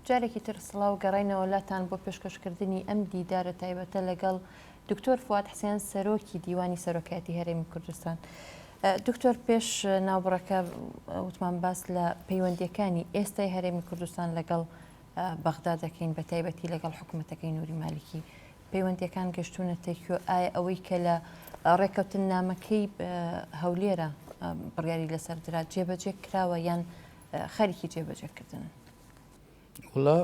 جارێکی تر سڵاو گەڕاینەوە لاتان بۆ پێشکەشکردنی ئەم دیدارە تایبەتە لەگەڵ دکتۆر فواد حسێن سەرۆکی دیوانی سەرۆکایەتی هەرێمی کوردستان. دکتۆر پێش ناوبڕەکە وتمان باس لە پەیوەندیەکانی ئێستای هەرێمی کوردستان لەگەڵ بەغدا دەکەین بە تایبەتی لەگەڵ حکوومەتەکەی نوری مالیکی پەیوەندیەکان گەشتونەتە کوێ ئایا ئەوەی کە لە ڕێکەوتن نامەکەی هەولێرە بڕیاری لەسەر درا جێبەجێ کراوە یان خەریکی جێبەجێکردنن؟ وەڵا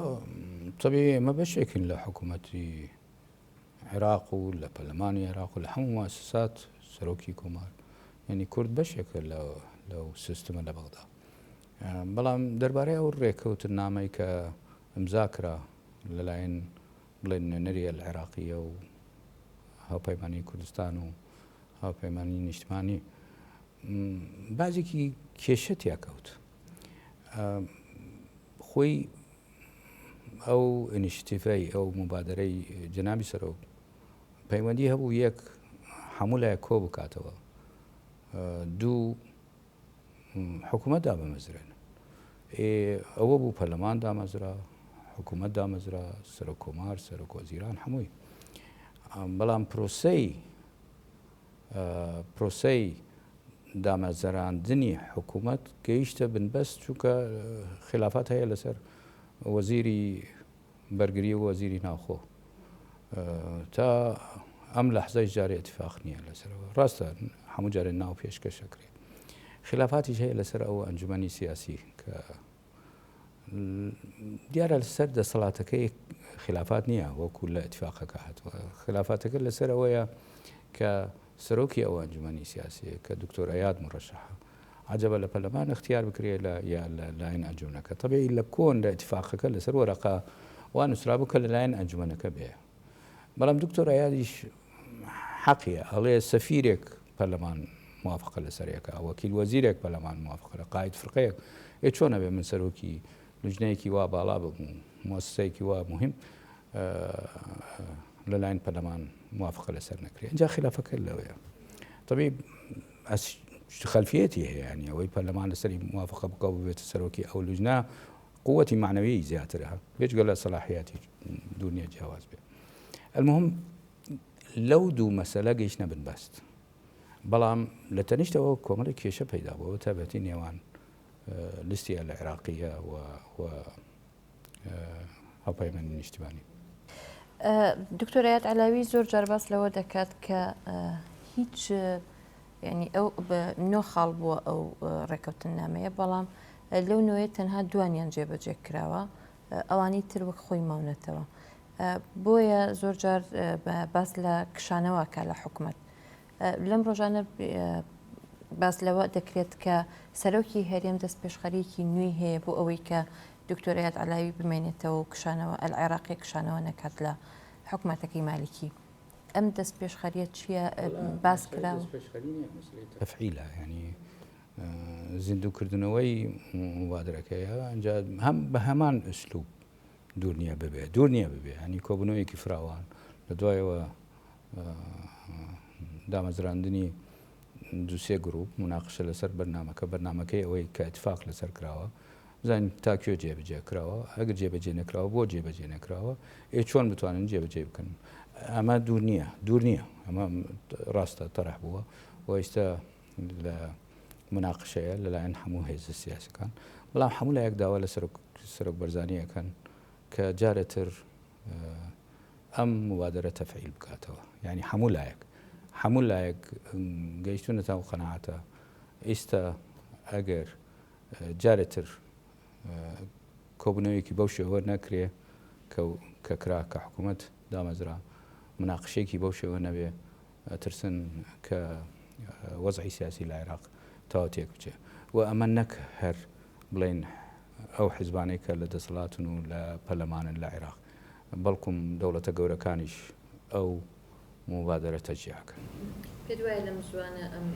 تەبیعی ئێمە بەشێکین لە حکوومەتی عێراق و لە پەرلەمانی عێراق و لە هەموو موسسات سەرۆکی کۆمار یعنی کورد بەشێکە لەو سیستمە لە بەغدا بەڵام دەربارەی ئەو ڕێکەوتنامەی کە ئەمزا کرا لەلایەن بڵێن نوێنەری العێراقیە و هاوپەیمانی کوردستان و هاوپەیمانی نیشتمانی بازێکی کێشە تیا کەوت خۆی ئەو ئینیشتیفەی ئەو مبادرەی جەنابی سەرۆک پەیوەندی هەبوو یەک هەموو لایەک کۆ بکاتەوە دوو حکوومەت دابمەزرێن ئەوە بوو پەرلەمان دامەزرا حکوومەت دامەزرا سەرۆک کۆمار سەرۆک وەزیران هەمووی بەڵام پرۆسەی پرۆسەی دامەزراندنی حکوومەت گەیشتە بنبەست چونکە خلافات هەیە لەسەر وەزیری بەرگری و وەزیری ناوخۆ تا ئەم لەحزەی جارێ اتفاق نییە لەسەرەوە ڕاستە هەموو جارێ ناو پێشکەش ئەکرێت خلافاتیش هەیە لەسەر ئەو ئەنجومەنی سیاسی کە دیارە لەسەر دەسەڵاتەکەی خلافات نییە وەکو لە اتفاقەکە هاتووە خلافاتەکە لەسەر ئەوەیە کە سەرۆکی ئەو ئەنجومەنی سیاسیە کە دکتۆر ئەیاد مڕەشەحە عجبە لە پەرلەمان اختیار بکرێ لە یا لە لایەن ئەنجومەنەکە طبیعی لە کۆن لە اتفاقەکە لەسەر وەرەقە وا نووسرابوو کە لەلایەن ئەنجومەنەکە بێ بەڵام دکتۆر ئەیادیش حەقیە ئەڵێ سەفیرێک پەرلەمان موافقە لەسەر یەکە وەکیل وەزیرێک پەرلەمان موافقە لە قائید فرقەیەک ئێ چۆن ئەبێ من سەرۆکی لجنەیەکی وا باڵا بم و موسسەیەکی وا مهم لەلاین پەرلەمان موافقە لەسەر نەکرێ ئینجا خلافەکە لەوەیە طبیب خەلفیەتی هەیە ینی ئەوەی پەرلەمان لەسەری موافقە بکە و ببێتە سەرۆکی ئەو لجنە قوتی معنەوی زیاترە بێجگە لە سەلاحیاتی دوور نییە جیاواز بێ المهم لەو دوو مەسەلە گەیشتنە بنبەست بەڵام لە تەنیشتەوە کۆمەڵێک کێشە پەیدا بووە تایبەتی نێوان لیستی العراقیە و هاوپەیمانی نیشتیمانی. دکتۆر ئەیاد عەلاوی زۆر جار باس لەوە دەکات کە هیچ ینی ئەو نۆ خاڵ بووە ئەو ڕێکەوتننامەیە بەڵام لەو نۆیە تەنها دوانیان جێبەجێ کراوە ئەوانی تر وەک خۆی ماونەتەوە بۆیە زۆر جار باس لە کشانەوە کا لە حکومەت. لەم ڕۆژانە باس لەوە دەکرێت کە سەرۆکی هەرێم دەست پێشخەریکی نوێی هەیە بۆ ئەوەی کە دکتۆر ئەیاد عەلاوی بمێنێتەوە و کشانەوە ئەلعێراقی کشانەوە نەکات لە حکومەتەکەی مالیکی. ئەم دەست پێشخەریە چییە باس کراوە؟ تەفعیلە یانی زیندووکردنەوەی موبادرەکەیە ئەنجا هەم بە هەمان ئوسلوب دوور نییە ببێ دوور نییە ببێ هەنی کۆبوونەوەیەکی فراوان لە دوایەوە دامەزراندنی دوسێ گروپ مناقشە لەسەر بەرنمەکە بەرنمەکەی ئەوەی کە اتفاق لەسەر کراوە بزانین تا کوێ جێبەجێ کراوە ئەگەر جێبەجێ نەکراوە بۆ جێبەجێ نەکراوە ئێ چۆن بتوانن جێبەجێ بکەن ئەمە دوور نییە دوور نییە ئەمە ڕاستە تەرح بووە و ئێستا لە مناقشەیە لەلایەن هەموو هێزە سیاسەکان بەڵام هەموو لایەک داوا لە سەرۆک سەرۆک بەرزانی ئەکەن کە جارێتر ئەم مبادرە تەفعیل بکاتەوە یعنی هەموو لایەک هەموو لایەک گەیشتونەتە ئەو قەناعەتە ئیستا ئەگەر جارێتر کۆبوونەوەیەکی بەو شێوە نەکرێ کە کرا کە حکوومەت دامەزرا مناقشەیەکی بەو شێوە نەبێ ئەترسن کە وەزعی سیاسی لە عێراق تەواو تێک بچێ و ئەمە نەک هەر بڵێن ئەو حزبانەی کە لە دەسەڵاتن و لە پەرلەمانن لە عێراق بەڵکم دەوڵەتە گەورەکانیش ئەو موبادەرە تەشجیع ئەکەن. پێت وایە لەم زووانە ئەم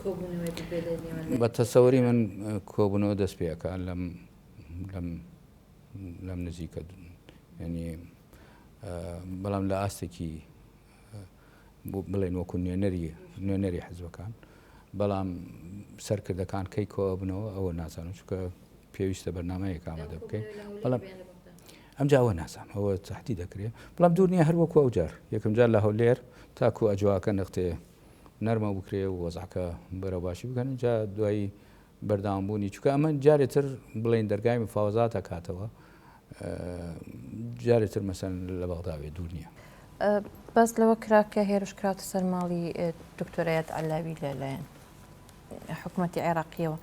کۆبوونەوەیە ببێ لە نێوان لایەنە بە تەسەوری من کۆبوونەوە دەست پێ ئەکا لەم لەم لەم نزیکە یعنی بەڵام لە ئاستێکی بڵێن وەکو نوێنەری نوێنەری حزبەکان بەڵام سەرکردەکان کەی کۆبنەوە ئەوە نازانم چونکە پێویستە بەرنامەیەک ئامادە بکەین بەڵام ئەمجا ئەوە نازانم ئەوە تەحدی دەکرێ بەڵام دوور نییە هەر وەکو ئەو جار یەکەم جار لە هەولێر تاکو ئەجواکە نەختێ نەرمە بکرێ و وەزعەکە بەرەو باشی بکەن جا دوایی بەردەوام بوونی چونکە ئەمە جارێ تر بڵێن دەرگای مفاوەزات ئەکاتەوە جارێ تر مەسەن لە بەغدا بێ دوور نییە. باس لەوە کرا کە هێرش کراوەتە سەر ماڵی دکتۆر ئەیاد عەلاوی لەلایەن حکومەتی عێراقیەوە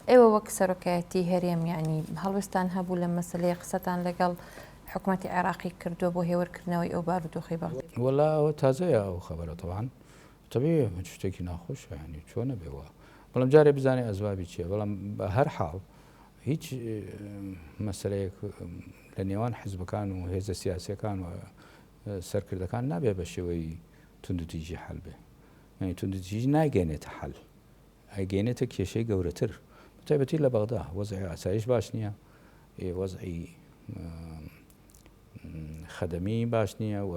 ئێوە وەک سەرۆکایەتی هەرێم یعنی هەڵوێستان هەبوو لە مەسلەیە قسەتان لەگەڵ حکومەتی عێراقی کردووە بۆ هێورکردنەوەی ئەو بارودۆخەی بەغدا؟ وەڵا ئەوە تازەیە ئەو خەبەرە تەبعەن تەبیعی ئەمە شتێکی ناخۆشە یانی چۆن ئەبێ وا بەڵام جارێ بزانێ ئەسبابی چییە بەڵام بە هەر حاڵ هیچ مەسەلەیەک لە نێوان حزبەکان و هێزە سیاسیەکان و سەرکردەکان نابێ بە شێوەی توندوتیژی حەل بێ یعنی توندوتیژی نایگەێنێتە حەل ئەیگەێنێتە کێشەی گەورەتر بەتایبەتی لە بەغدا وەزعی ئاسایش باش نییە وەزعی خەدەمی باش نییە و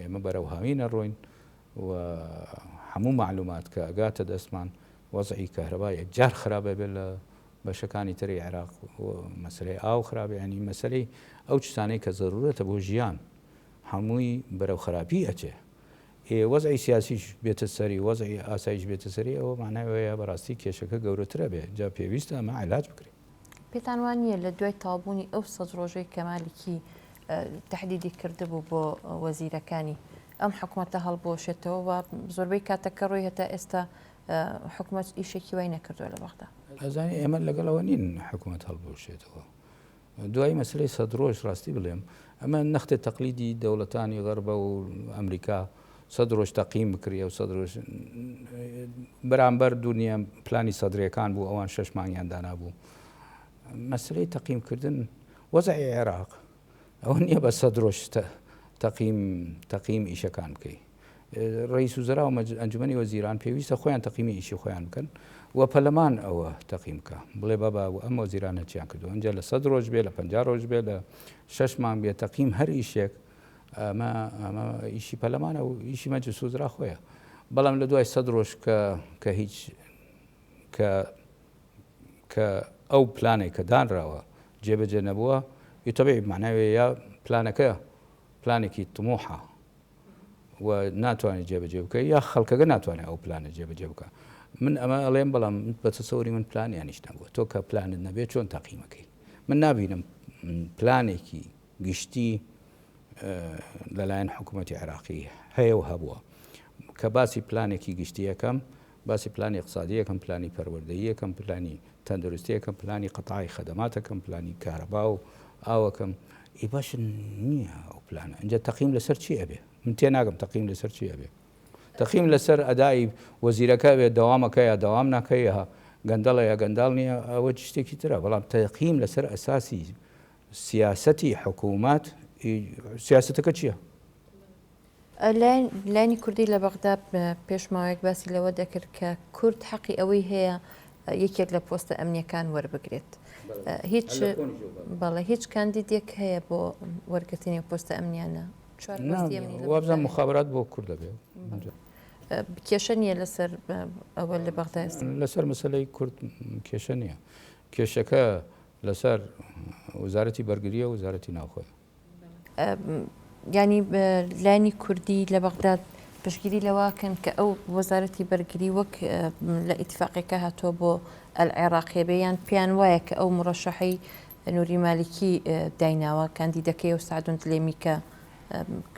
ئێمە بەرەو هاوینە ڕۆین و هەموو مەعلومات کە ئەگاتە دەستمان وەزعی کەهرەبا یەکجار خراپ ئەبێت لە بەشەکانی تری عێراق و مەسەلەی ئاو خراپ یانی مەسەلەی ئەو شتانەی کە زەرورەتە بۆ ژیان هەمووی بەرەو خراپی ئەچێ ئێ وەزعی سیاسیش بێتە سەری وەزعی ئاسایش بێتە سەری ئەوە معنای ئەوەیە بەڕاستی کێشەکە گەورەترە بێ جا پێویستە ئەمە عیلاج بکرێ. پێتان وا نییە لە دوای تەواوبوونی ئەو سەد ڕۆژەی کە مالیکی تەحدیدی کردبوو بۆ وەزیرەکانی ئەم حکومەتە هەڵبوەشێتەوە و زۆربەی کاتەکە ڕۆی هەتا ئێستا حکومەت ئیشێکی وای نەکردووە لە بەغدا؟ ئەزانی ئێمە لەگەڵ ئەوە نین حکومەت هەڵبوەشێتەوە. دوای مەسەلەی سەد ڕۆژ ڕاستی بڵێم ئەمە نەختێ تەقلیدی دەوڵەتانی غەربە و ئەمریکا سەد ڕۆژ تەقیم بکرێ و سەد ڕۆژ بەرامبەر دونیا پلانی سەدرەکان بوو ئەوان شەش مانگیان دانابوو مەسلەی تەقیمکردن وەزعی عێراق ئەوە نییە بە سەد ڕۆژ تەقیم تەقیم ئیشەکان بکەی ڕئیس وزەرا و ئەنجومەنی وەزیران پێویستە خۆیان تەقیمی ئیشی خۆیان بکەن و پەرلەمان ئەوە تەقیم بکە بڵێ بابا و ئەم وەزیرانە چیان کردو ئەنجا لە سەد ڕۆژ بێ لە پ ڕۆژ بێ لە شەش مانگ بێ تەقیم هەر ئیشێک ئەمە ئەمە ئیشی پەرلەمانە و ئیشی مەجلس وزرا خۆیە بەڵام لە دوای سەد ڕۆژ کە کە هیچ کە کە ئەو پلانێک کە دانراوە جێبەجێ نەبووە یتەبی معناوێ یا پلانەکە پلانێکی طموحە و ناتوانێت جێبەجێ بکە یا خەڵکەکە ناتوانێت ئەو پلانە جێبەجێ بکە من ئەمە ئەڵێم بەڵام بە تەسەوری من پلانیانیش نەبووە تۆ کە پلانت نەبێت چۆن تەقیمەکەی من نابینم پلانێکی گشتی لەلایەن حکوومەتی عێراقی هەیە و هەبووە کە باسی پلانێکی گشتی یەکەم باسی پلانی اقتصادی یەکەم پلانی پەروەردەیی یەکەم پلانی تەندروستی یەکەم پلانی قەتعی خەدەماتەکەم پلانی کارەبا و ئاوەکەم ئی باش نییە ئەو پلانە ئینجا تەقیم لەسەر چی ئەبێ من تێناگەم تەقیم لەسەر چی ئەبێ تەقیم لەسەر ئەدای وەزیرەکە بێ دەوامەکە یا دەوام ناکە یا گەندەڵە یا گەنداڵ نییە ئەوە شتێکی ترە بەڵام تەقیم لەسەر ئەساسی سیاسەتی حکوومەت سیاسەتەکە چییە؟ لایەنی کوردی لە بەغدا پێش ماوەیەک باسی لەوە دەکرد کە کورد حەقی ئەوەی هەیە یەکێک لە پۆستە ئەمنیەکان وەربگرێت هیچ بەڵێ هیچ کاندیدێک هەیە بۆ وەرگرتنی پۆستە ئەمنیانە وابزانم مخابرات بۆ کورد دەبێت کێشە نییە لەسەر ئەوە لە بەغدا لەسەر مەسلەی کورد کێشە نییە کێشەکە لەسەر وەزارەتی بەرگرییە و وەزارەتی ناوخۆیە. یانی لایەنی کوردی لە بەغداد پشتگیری لەوە کەن کە ئەو وەزارەتی بەرگری وەک لە ئیتفاقێکە هاتووە بۆ ئەلعێراقیە بێ یان پێیان وایە کە ئەو مڕەشەحەی نوری مالیکی دایناوە کاندیدەکەی و سعدون دلێمی کە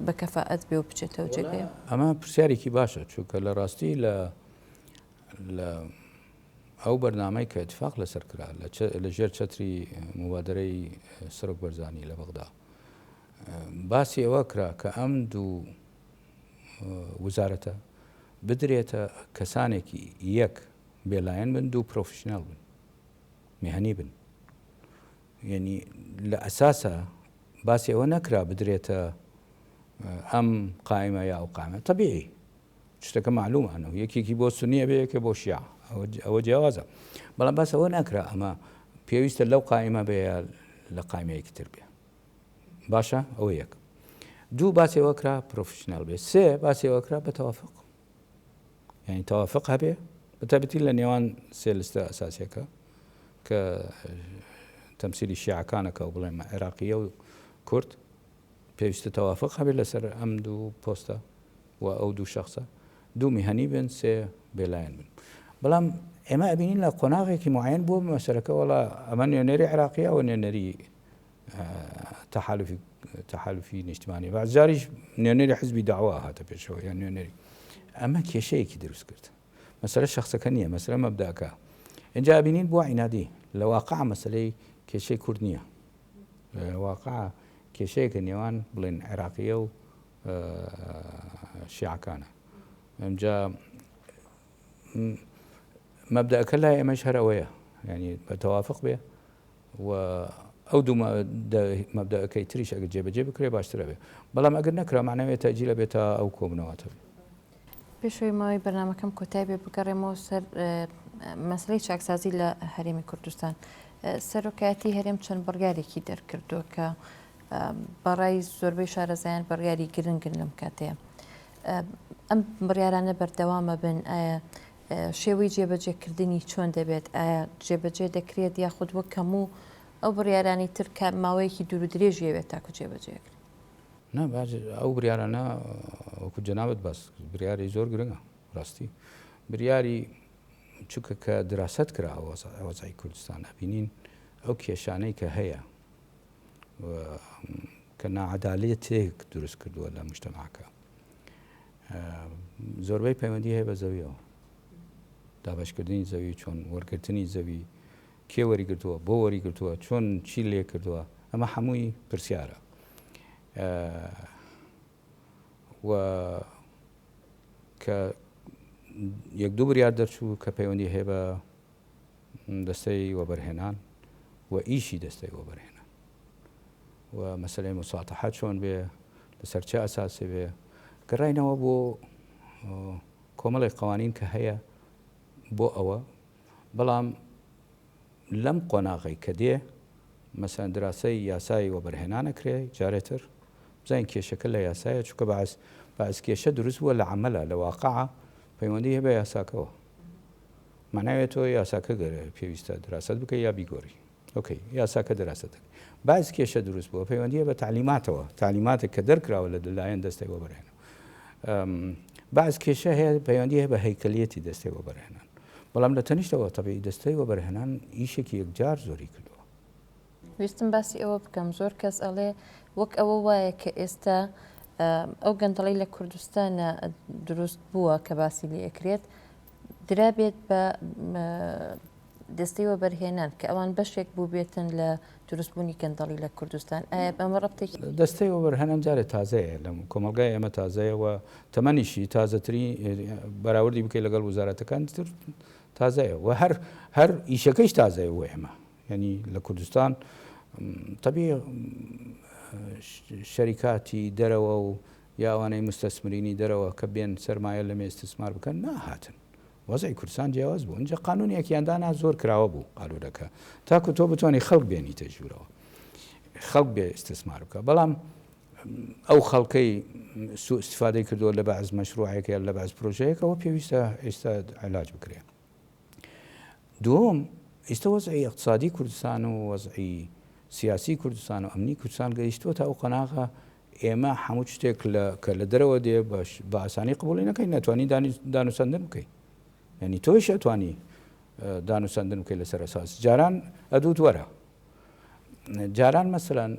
بە کەفائەت بێ و بچێتەوە جێگەی. ئەمە پرسیارێکی باشە چونکە لە ڕاستی لە لە ئەو بەرنامەی کە ئیتفاق لەسەر کرا لە ژێر چەتری موبادەرەی سەرۆک بەرزانی لە بەغدا باسی ئەوە کرا کە ئەم دوو وزارەتە بدرێتە کەسانێکی یەک بێلایەن بن دوو پرۆفشنال بن میهنی بن یعنی لە ئەساسە باسی ئەوە نەکرا بدرێتە ئەم قائمە یا ئەو قائمە طبیعی شتەکە مەعلومە ئەنەو یەکێکی بۆ سونیە بێ یەکێ بۆ شیعە ئەوە جیاوازە بەڵام باس ئەوە ناکرا ئەمە پێویستە لەو قائیمە بێ یا لە قائیمەیەکی تر بێ باشە ئەوە یەک دوو باسی ئەوە کرا پرۆفشنال بێ سێ باسی ئەوە کرا بە تەوافق یعنی تەوافق هەبێ بەتایبەتی لە نێوان سێ لستە ئەساسیەکە کە تەمسیلی شیعەکانەکە و بڵێن عێراقیە و کورد پێویستە تەوافق هەبێت لەسەر ئەم دوو پۆستە و ئەو دوو شخصە دوو میهەنی بن سێ بێلایەن بن بەڵام ئێمە ئەبینین لە قۆناغێکی معەن بووە مەسەرەکە وەڵا ئەمە نوێنەری عێراقیە و نوێنەری تەحالفی تەحالفی نیشتمانی بەعس جاریش نوێنەری حزبی داوا هاتە پێشەوە یان نوێنەری ئەمە کێشەیەکی دروست کرد مەسەلە شەخسەکە نییە مەسەلە مەبداکە اینجا ئەبینین بۆ عینادی لە واقع مەسلەی کێشەی کورد نییە واقع کێشەیەکە نێوان بڵێن عێراقیە و شیعەکانە ئەمجا مەبدەکە لای ئێمەش هەر ئەوەیە ینی بە تەوافق بێ و ئەو دوو مەبدەئەکەی تریش ئەگەر جێبەجێ بکرێ باشترە بێ بەڵام ئەگەر نەکرا معناوێ تەجیلە بێت تا ئەو کۆبنەوەتە بێ. پێشەوەی ماوەی بەرنامەکەم کۆتای بێ بگەڕێمەوە سەر مەسلەی چاکسازی لە هەرێمی کوردستان. سەرۆکایەتی هەرێم چەند بڕیارێکی دەرکردووە کە بەڕای زۆربەی شارەزایان بڕیاری گرنگن لەم کاتەیە. ئەم بڕیارانە بەردەوامە بن ئایا شێوەی جێبەجێکردنی چۆن دەبێت؟ ئایا جێبەجێ دەکرێت یاخود وەک هەموو ئەو بڕیارانەی تر کە ماوەیەکی دوور و درێژی ئەوێت تاکو جێبەجێ کرێت؟ نا باج ئەو بریارانە وەکو جەنابت باس بریاری زۆر گرنگە ڕاستی بریاری چونکە کە دراسەت کرا وەزعی کوردستان ئەبینین ئەو کێشانەی کە هەیە کە ناعەدالەتێک دروست کردووە لە مجتەماعەکە زۆربەی پەیوەندی هەیە بە زەویەوە دابشکردنی زەوی چۆن وەرگرتنی زەوی کێ وەریگرتووە بۆ وەریگرتووە چۆن چی لێ کردووە ئەمە هەمووی پرسیارە و کە یەک دوو بریار دەرچوو کە پەیوەندی هەیە بە دەستەی وەبەرهێنان و ئیشی دەستەی وەبەرهێنان و مەسەلەی موساتەحە چۆن بێ لەسەر چ ئەساسێ بێ گەڕاینەوە بۆ کۆمەڵێک قوانین کە هەیە بۆ ئەوە بەڵام لەم قۆناغی کە دێ مەسەن دراسەی یاسایی وەبەرهێنانە کرێ جارێتر بزانین کێشەکە لە یاسایە چونکە بەعس بەعس کێشە دروست بووە لە عملە لە واقعە پەیوەندی هەیە بە یاساکەوە معناوێ تۆ یاساکە پێویستە دراسەت بکەی یا بیگۆری ئۆکەی یاساکە دەراسەت دەکەی باس کێشە دروست بووە پەیوەندیە بە تەعلیماتەوە تەعلیماتێک کە دەرکراوە لە لایەن دەستەی وەبەرهێنان باس کێشە هەیە پەیوەندی هەیە بە هەیکەلیەتی دەستەی وەبەرهێنان بەڵام لە تەنیشتەوە تەبیعی دەستەی وەبەرهێنان ئیشێکی یەکجار زۆری کردووە. ویستم باسی ئەوە بکەم زۆر کەس ئەڵێ وەک ئەوە وایە کە ئێستا ئەو گەندەڵی لە کوردستانە دروست بووە کە باسی لێ ئەکرێت درابێت بە دەستەی وەبەرهێنان کە ئەوان بەشێک بووبێتن لە دروستبوونی گەندەڵی لە کوردستان، ئایا ئەمە ڕەبتێکی. دەستەی وەبەرهێنان جارێ تازەیە لەم کۆمەڵگای ئێمە تازەیە و تەمەنیشی تازەترین بەراوردی بکەی لەگەڵ وزارەتەکان تر تازەیە و هەر هەر ئیشەکەیش تازەیە بۆ ئێمە یعنی لە کوردستان تەبی شەریکاتی دەرەوە و یا ئەوانەی مستەسمرینی دەرەوە کە بێن سەرمایە لەمێ ئیستیسمار بکەن ناهاتن وەزعی کوردستان جیاواز بوو ئینجا قانونێکیان دانا زۆر کراوە بوو قانونەکە تاکو تۆ بتوانی خەڵک بێنیتە ژوورەوە خەڵک بێ ئیستیسمار بکە بەڵام ئەو خەڵکەی سو استفادەی کردووە لە بەعز مەشروعێک یان لە بەعز پرۆژەیەکەوە پێویستە ئێستا علاج بکرێ دووەم ئیستا وەزعی اقتصادی کوردستان و وەزعی سیاسی کوردستان و ئەمنی کوردستان گەیشتووە تا ئەو قۆناغە ئێمە هەموو شتێک لە کە لە دەرەوە دێ بەش بە ئاسانی قبوڵی نەکەین نەتوانی دانوسەندن بکەی یعنی تۆیش ئەتوانی دانوسەندن بکەی لەسەر ئەساس جاران ئەدوت وەرە جاران مەسەلەن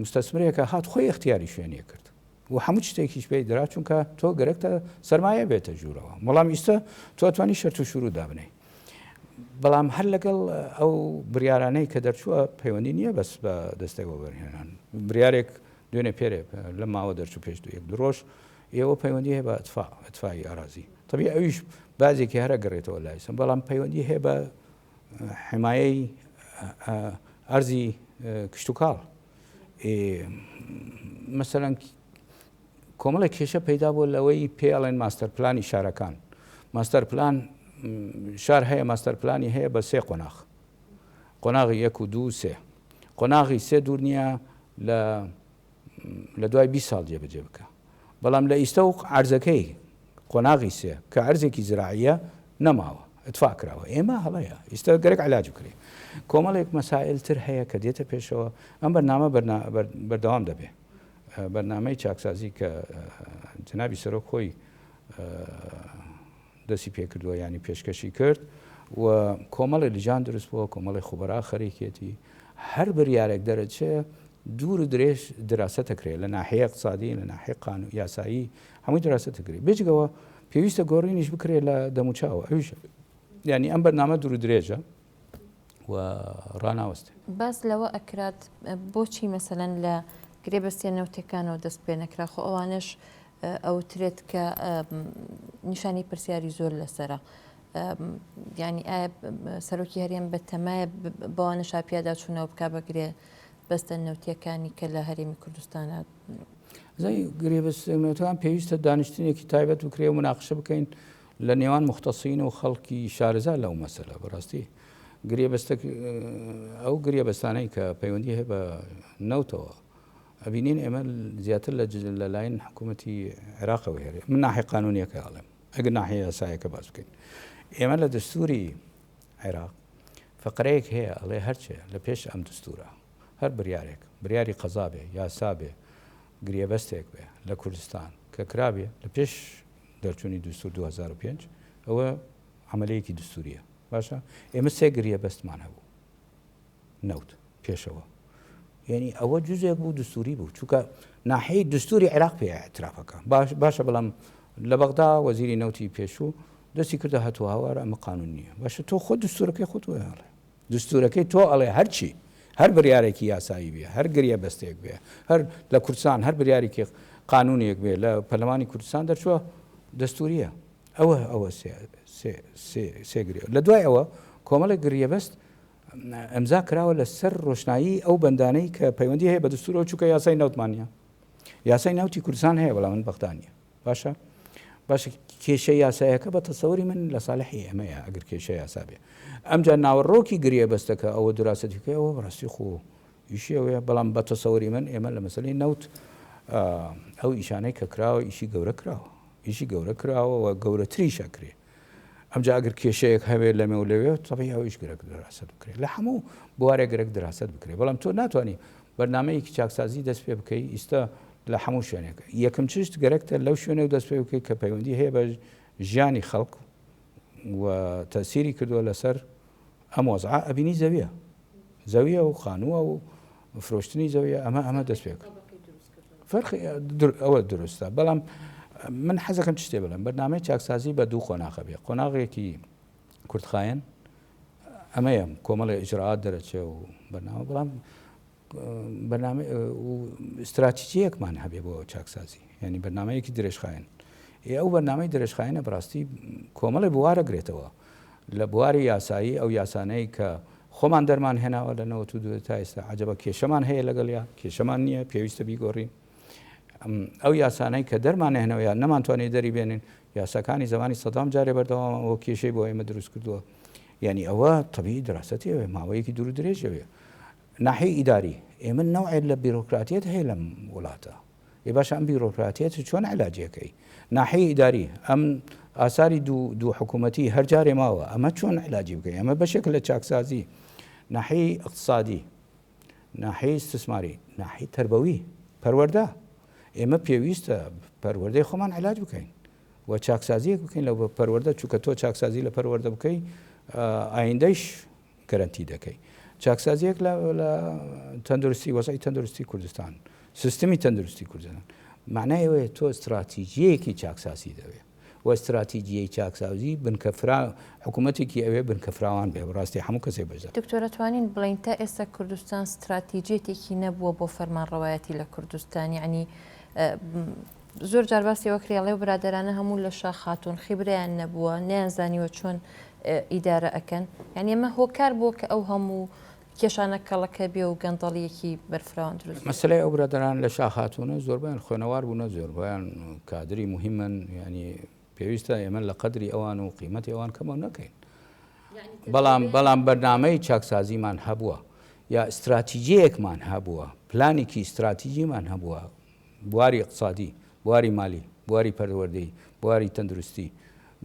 مستەسمرێکە هات خۆی اختیاری شوێنێ کرد و هەموو شتێکیش پێی درا چونکە تۆ گەرەکتە سەرمایە بێتە ژوورەوە بەڵام ئیستا تۆ توانی شەرت و شروع دابنێی بەڵام هەر لەگەڵ ئەو بریارانەی کە دەرچووە پەیوەندی نییە بەس بە دەستەی وەبەرهێنان بریارێک دوێنێ پێرێ لە ماوە دەرچوو پێش دوو یەک دوو ڕۆژ ئێوە پەیوەندی هەیە بە ئەتفا ئەتفای ئارازی تەبی ئەویش بازێکی هەرە گەڕێتەوە لایسم بەڵام پەیوەندی هەیە بە حمایەی ئەرزی کشتتوکاڵ مەسەلەن کۆمەڵێک کێشە پەیدا بووە لەوەی پێ ئەڵێن ماستەر پلانی شارەکان ماستەر پلان شار هەیە ماستەر پلانی هەیە بە سێ قۆناغ قۆناغی یەک و دوو سێ قۆناغی سێ دوور نییە لە لە دوای 20 ساڵ جێبەجێ بکە بەڵام لە ئیستە و عرزەکەی قۆناغی سێ کە عرزێکی زراعیە نەماوە. اتفاق کراوە ئێمە هەڵەیە ئیستا گەرەک علاج بکرێ کۆمەڵێک مەسائل تر هەیە کە دێتە پێشەوە ئەم بەرنامە بەردەوام دەبێ بەرنامەی چاکسازی کە جەنابی سەرۆک خۆی دەستی پێکردووە ینی پێشکەشی کرد و کۆمەڵی لجان دروست بووە کۆمەڵی خوبەرا خەریکێتی هەر بریارێک دەرەچێ دوور و درێژ دراسە دەکرێت لە ناحیە اقتصادی لە ناحیە قانون یاسایی هەمووی دراسە دەکرێت بێجگەوە پێویستە گۆڕینیش بکرێت لە دەموچاوە ئەویش ینی ئەم بەرنامە دوور و درێژە و ڕاناوەستێ. باس لەوە ئەکرات بۆچی مەسەلەن لە گرێبەستە نەوتەکانەوە دەست پێ نەکرا خۆ ئەوانەش ئەوترێت کە نیشانی پرسیاری زۆر لەسرە ینی ئایا سەرۆکی هەرێم بە تەمایە بەوانە شاپیادا چوونەوە بک بە گرێ بەستە نەوتیەکانی کە لە هەرێمی کوردستانە زای گرێبەستە نەوتەکان پێویستە دانیشتنێکی تایبەت بکرێ و مناقشە بکەین لە نێوان مختصین و خەڵکی شارەزا لەو مەسەلە بەڕاستی گرێبەستە ئەو گرێبەستانەی کە پەیوەندی هەیە بە نەوتەوە ئەبینین ئێمە زیاتر لە لەلاین حکوومەتی عێراقەوە هێرێ من ناحی قانونیەکە ئەڵێم ئەگەر ناحی یاسایەکە باس بکەین ئێمە لە دەستوری عێراق فقرەیەک هەیە ئەڵێ هەرچێ لە پێش ئەم دەستورە هەر بریارێک بریاری قەزا بێ یاسا بێ گرێبەستێک بێ لە کوردستان کە کرابێ لە پێش دەرچوونی دستور 2005 ئەوە عملەیەکی دستوریە باشە ئێمە سێ گریەبەستمان هەبوو نەوت پێشەوە یعنی ئەوە جزێک بوو دستوری بوو چونکە ناحەی دستوری عێراق پێ اعترافەکە باش باشە بەڵام لە بەغدا وەزیری نەوتی پێشوو دەستی کردە هەتوو هاوار ئەمە قانون نییە باشە تۆ خۆ دستورەکەی خۆت وێڵێ دستورەکەی تۆ ئەڵێ هەرچی هەر بریارێکی یاسایی بێ هەر گریە بەستێک بێ هەر لە کوردستان هەر بریارێکی قانونێک بێ لە پەرلەمانی کوردستان دەرچووە دەستوریە ئەوە ئەوە سێ گرێ لە دوای ئەوە کۆمەڵێک گریەبەست ئەمزا کراوە لە سەر ڕۆشنایی ئەو بەندانەی کە پەیوەندی هەیە بە دەستورەوە چونکە یاسای نەوتمان نیە یاسای نەوتی کوردستان هەیە بەڵام من بەغدا نیە باشە باشە کێشە یاسایەکە بە تەسەوری من لە ساڵحی ئێمەیە ئەگەر کێشە یاسا بێ ئەمجا ناوەڕۆکی گریە بەستەکە ئەوە دراسەتیکە ئەوە بەڕاستی خۆ ئیشی ئەوەیە بەڵام بە تەسەوری من ئێمە لە مەسەلەی نەوت ئەو ئیشانەی کە کراوە ئیشی گەورە کراوە ئیشی گەورە کراوە و گەورەتریش ئەکرێ ئەمجا ئەگەر کێشەیەک هەبێت لەمێ و لەوێ تەبی ئەو ئیش گرەک دراست بکرێت لە هەموو بوارێک گرەک دراست بکرێت بەڵام تۆ ناتوانانی بەرنمەیەکی چاکسازی دەست پێ بکەی ئیستا لە هەموو شوێنێک یەکەم چشت گەرەکتە لەو شوێنە و دەست پێ بکەیت کە پەیوەندی هەیە بە ژیانی خەڵک و تەسیری کردووە لەسەر ئەم وەزعە ئەبینی زەویە زەویە و خانووە و فرۆشتنی زەویە ئەمە ئەمە دەست پێ کرد فەرقی ئەوە دروستە بەڵام من حەزەکەم شتێ بڵێم بەرنامەی چاکسازی بە دوو قۆناغە بێ قۆناغێکی کورتخایەن ئەمەیە کۆمەڵی ئیجرائات دەرەچێ و بەرنامە بەڵام بەرنامە و استراتیجیەکمان هەبێ بۆ چاکسازی یعنی بەرنمەیەکی درێژخایەن ئێ ئەو بەرنامەی درێژخایەنە بەڕاستی کۆمەڵی بوارە گرێتەوە لە بواری یاسایی ئەو یاسانەی کە خۆمان دەرمان هێناوە لە 92 تا ئێستا عجبە کێشەمان هەیە لەگەڵیا کێشەمان نییە پێویستە بیگۆڕین ئەو یاسانەی کە دەرمان هێنەوە یان نەمانتوانی دەری بێنین یاساکانی زمانی سەدام جارێ بەردەوامە ئەوە کێشەی بۆ ئێمە دروست کردووە یعنی ئەوە طبیعی دراسەتی ئەوێ ماوەیەکی دوور درێژەوێ ناحیەی ئیداری، ئێمە نەوعێک لە بیرۆکراتیەت هەیە لەم وڵاتە، ئێ باشە ئەم بیرۆکراتیەت چۆن عیلاجی ئەکەی؟ ناحیەی ئیداری، ئەم ئاساری دوو دوو حکوومەتی هەر جارێ ماوە، ئەمە چۆن عیلاجی بکەی؟ ئەمە بەشێکە لە چاکسازی. ناحیەی ئیقتسادی، ناحیەی ئیستسماری، ناحیەی تەربەوی، پەروەردە. ئێمە پێویستە پەروەردەی خۆمان عیلاج بکەین و چاکسازیەک بکەین لە پەروەردە، چونکە تۆ چاکسازی لە پەروەردە بکەی ئایندەیش گەرەنتی دەکەی. چاکسازیەک لە لە تەندروستی وەزعی تەندروستی کوردستان سیستمی تەندروستی کوردستان معنای ئەوەیە تۆ استراتیژیەکی چاکسازی دەوێ و استراتیژیەی چاکسازی بنکە فرا حکوومەتێکی ئەوێ بنکە فراوان بێ بەڕاستی هەموو کەسێک بەشدار دکتۆر ئەتوانین بڵێین تا ئێستا کوردستان ستراتیجیەتێکی نەبووە بۆ فەرمانڕەوایەتی لە کوردستان یعنی زۆر جار باسی ئەوە کرێ ئەڵێ ئەو برادەرانە هەموو لە شاخ هاتوون خیبرەیان نەبووە نەیانزانیوە چۆن ئیدارە ئەکەن یعنی ئەمە هۆکار بووە کە ئەو هەموو کێشانە کەڵەکە بێ و گەندەڵیەکی بەرفراوان دروست بێ. مەسەلەی ئەو برادەران لە شاخ هاتوونە زۆربەیان خوێنەوار بوونە زۆربەیان کادری موهیمن یعنی پێویستە ئێمە لە قەدری ئەوان و قیمەتی ئەوان کەمەو نەکەین بەڵام بەڵام بەرنامەی چاکسازیمان هەبووە یا استراتیجیەکمان هەبووە پلانێکی استراتیجیمان هەبووە بواری ئیقتسادی، بواری مالی، بواری پەروەردەیی، بواری تەندروستی،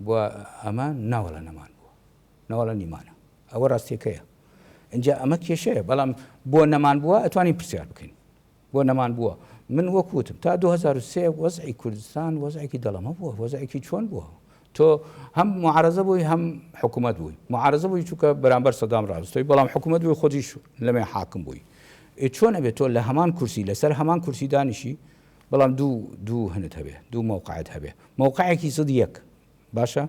بوا ئەمە ناوەڵا نەمان بووە. نەوەڵا نیمانە. ئەوە ڕاستیەکەیە. ئینجا ئەمە کێشەیە، بەڵام بۆ نەمان بووە ئەتوانین پرسیار بکەین. بۆ نەمان بووە؟ من وەک وتم تا 2003 وەزعی کوردستان وەزعێکی دەڵەمە بووە، وەزعێکی چۆن بووە؟ تۆ هەم معارەزە بووی هەم حکوومەت بووی. معارەزە بووی چونکە بەرامبەر سەدام ڕاوستەوەی، بەڵام حکوومەت بووی خۆتیش لەمێ حاکم بووی. ئێ چۆن ئەبێ تۆ لە هەمان کورسی لەسەر هەمان کورسی دانیشی بەڵام دوو دوو هنت هەبێ، دوو مەوقعت هەبێ، مەوقعێکی زد یەک. باشە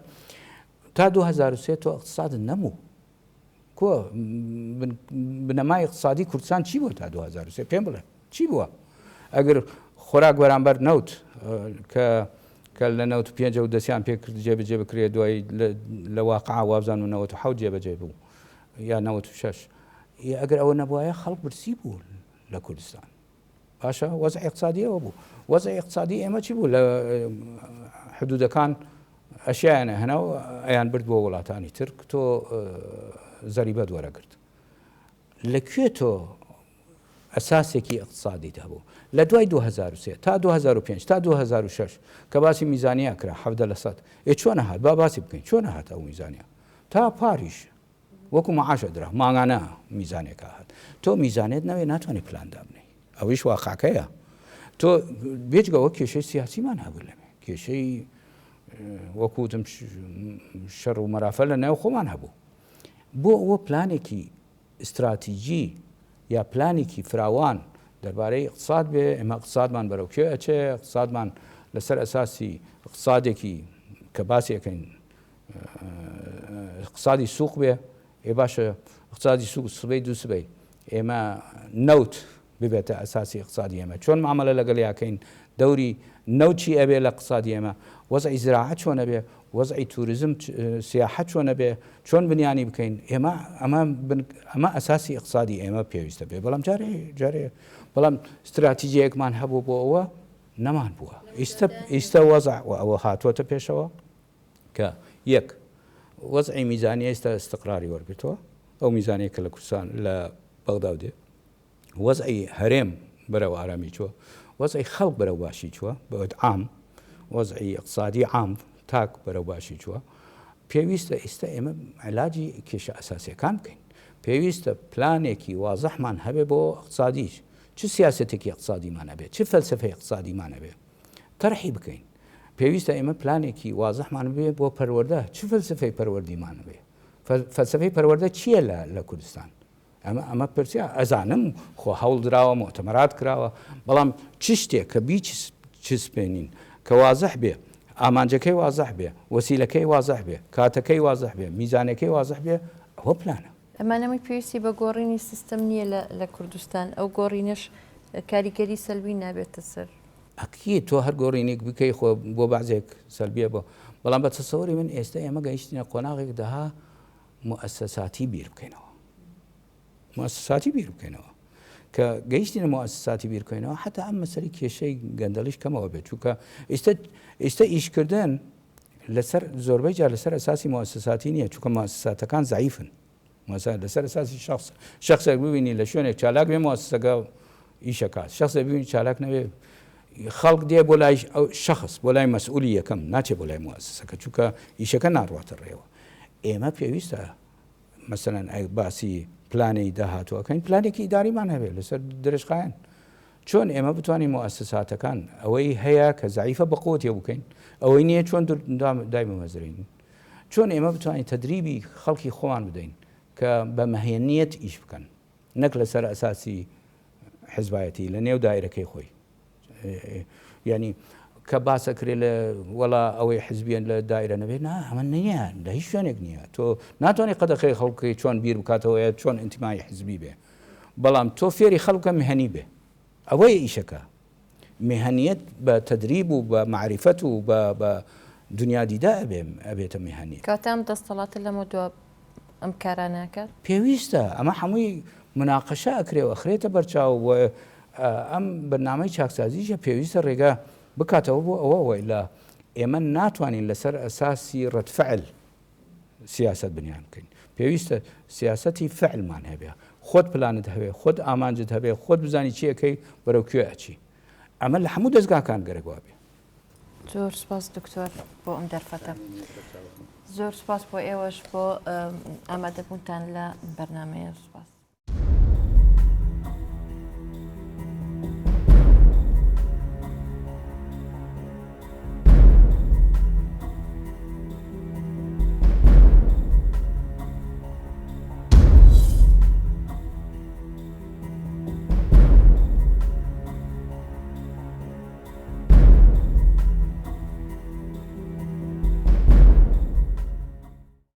تا 2003 تۆ اقتصادت نەبوو. کۆ بنەمای اقتصادی کوردستان چی بووە تا 2003 پێم بڵێ چی بووە؟ ئەگەر خۆراک بەرامبەر نەوت کە کە لە نەوت پێنج و دەستیان پێ کرد جێبەجێ بکرێت دوای لە واقع وابزانم 97 جێبەجێ بوو یا 96 ئەگەر ئەوە نەبوایە خەڵک برسی بوو لە کوردستان باشە وەزعی اقتصادی ئەوە بوو وەزعی اقتصادی ئێمە چی بوو لە حدودەکان ئەشیایانە هەنا و ئەیان برد بۆ وڵاتانی تر تۆ زەریبەت وەرەگرت لە کوێ تۆ ئەساسێکی اقتصادیت هەبوو لە دوای 2003 تا 2005 تا 2006 کە باسی میزانیا کرا 17 لە سەد ئێ چۆن هات با باسی بکەین چۆن هات ئەو میزانیا تا پاریش وەکو معاش ئەدرا مانگانە میزانێک ئەهات تۆ میزانێت نەوێ ناتوانانی پلان دابنێی ئەویش واقعەکەیە تۆ بێجگەوە کێشەی سیاسیمان هەبوو لەمێ کێشەی وەکوتم شەڕ و مەرافە لە نێو خۆمان هەبوو بۆ ئەوە پلانێکی استراتیجی یا پلانێکی فراوان دەربارەی اقتصاد بێ ئێمە اقتصادمان بەرەو کوێ ئەچێ اقتصادمان لەسەر ئەساسی اقتصادێکی کە باسی ئەەکەین اقتصادی سوق بێ ئێ باشە اقتصادی سوق سبەی دوو سبەی ئێمە نەوت ببێتە ئەساسی اقتصادی ئێمە چۆن معاملە لەگەڵ یاکەین دەوری نەوت چی ئەبێ لە اقتصادی ئێمە وەزعی زراعە چۆن ئەبێ وەزعی توریزم سیاحە چۆن ئەبێ چۆن بنیانی بکەین ئێمە ئەمە ئەمە ئەساسی اقتصادی ئێمە پێویستە بێ بەڵام جارێ جارێ بەڵام استراتیجیەکمان هەبوو بۆ ئەوە نەمان بووە ئیستە ئیستە وەزع ئەوە هاتووەتە پێشەوە کە یەک، وەزعی میزانیە ئێستا ئیستقراری وەرگرتووە، ئەو میزانیە کە لە کوردستان لە بەغداو دێ، وەزعی هەرێم بەرەو ئارامی چووە، وەزعی خەڵک بەرەو باشی چووە، بە عام وەزعی ئیقتسادی عام تاک بەرەو باشی چووە. پێویستە ئیستا ئێمە علاجی کێشە ئەساسیەکان بکەین. پێویستە پلانێکی وازحمان هەبێ بۆ ئیقتسادیش. چ سیاسەتێکی ئیقتسادیمان هەبێ، چ فەلسەفەی ئیقتسادیمان هەبێ. تەرحی بکەین. پێویستە ئێمە پلانێکی وازحمان بێ بۆ پەروەردە، چ فەلسەفەی پەروەردیمان هەبێ؟ فەلسەفەی پەروەردە چییە لە لە کوردستان؟ ئەمە ئەمە پرسیار ئەزانم خۆ هەوڵ دراوە موئتەمەرات کراوە بەڵام چ شتێک کە بیچسپێنین کە وازح بێ ئامانجەکەی وازح بێ وەسیلەکەی وازح بێ کاتەکەی وازح بێ میزانەکەی وازح بێ ئەوە پلانە. ئەمانەمەی پێویستی بە گۆڕینی سیستەم نییە لە لە کوردستان ئەو گۆڕینەش کاریگەری سەلبی نابێتە سەر. ئەکید تۆ هەر گۆڕینێک بکەی خۆ بۆ بەعزێک سەلبیە بۆ بەڵام بە تەسەوری من ئێستا ئێمە گەیشتینە قۆناغێک دەها موئەسەساتی بیر بکەینەوە موئەسەساتی بیر بکەینەوە کە گەیشتینە موئەسەساتی بیر بکەینەوە حتا ئەم مەسەری کێشەی گەندەڵیش کەمەوە بێت چونکە ئێستا ئێستا ئیشکردن لەسەر زۆربەی جار لەسەر ئەساسی موئەسەساتی نییە چونکە موئەسەساتەکان زەعیفن مەسەلەن لەسەر ئەساسی شخص شخصێک ببینی لە شوێنێک چالاک بێ موئەسەسەکە ئیشەکات شخصێک ببینی چالاک نەبێ خەڵک دێ بۆ لای ئەو شخص بۆ لای مەسئولی یەکەم ناچێ بۆ لای موئەسەسەکە چونکە ئیشەکە ناڕواتە ڕێوە ئێمە پێویستە مەسەلەن ئەی باسی پلانی داهاتوو ئەکەین پلانێکی ئیداریمان هەبێت لەسەر درێژخایەن چۆن ئێمە بتوانین موئەسەساتەکان ئەوەی هەیە کە زەعیفە بە قوتێ بکەین ئەوەی نییە چۆن دایبمەزرین چۆن ئێمە بتوانین تەدریبی خەڵکی خۆمان بدەین کە بە مەهێنیەت ئیش بکەن نەک لەسەر ئەساسی حزبایەتی لە نێو دایرەکەی خۆی یعنی کە باسە کرێ لە وەڵا ئەوەی حزبیان لە دایرە نەبێت نا ئەمە نییە لە هیچ شوێنێک نییە تۆ ناتوانانی قەدەخەی خەڵکی چۆن بیر بکاتەوە چۆن ئینتیمای حزبی بێ بەڵام تۆ فێری خەڵکە مهنی بێ ئەوەیە ئیشەکە میهەنیەت بە تەدریب و بە مەعریفەت و بە بە دنیا دیدە ئەبێ ئەبێتە میهەنیەت. کەواتە ئەم دەستەڵاتە لەمە دوا ئەم کارانە ئەکات؟ پێویستە ئەمە حەمووی موناقەشە ئەکرێ و ئەخرێتە بەرچاو و ئەم بەرنامەی چاکسازیشە پێویستە ڕێگا بکاتەوە بۆ ئەوە وەئیلا ئێمە ناتوانین لەسەر ئەساسی ڕەد فعل سیاسەت بنیان بکەین پێویستە سیاسەتی فعلمان هەبێ خۆت پلانت هەبێ خۆت ئامانجت هەبێ خۆت بزانی چی ئەکەی بەرەو کوێ ئەچی ئەمە لە هەموو دەزگاکان گەرەک وابێ. زۆر سپاس دکتۆر بۆ ئەم دەرفەتە. زۆر سپاس بۆ ئێوەش بۆ ئامادەبوونتان لە بەرنمەیە سپاس.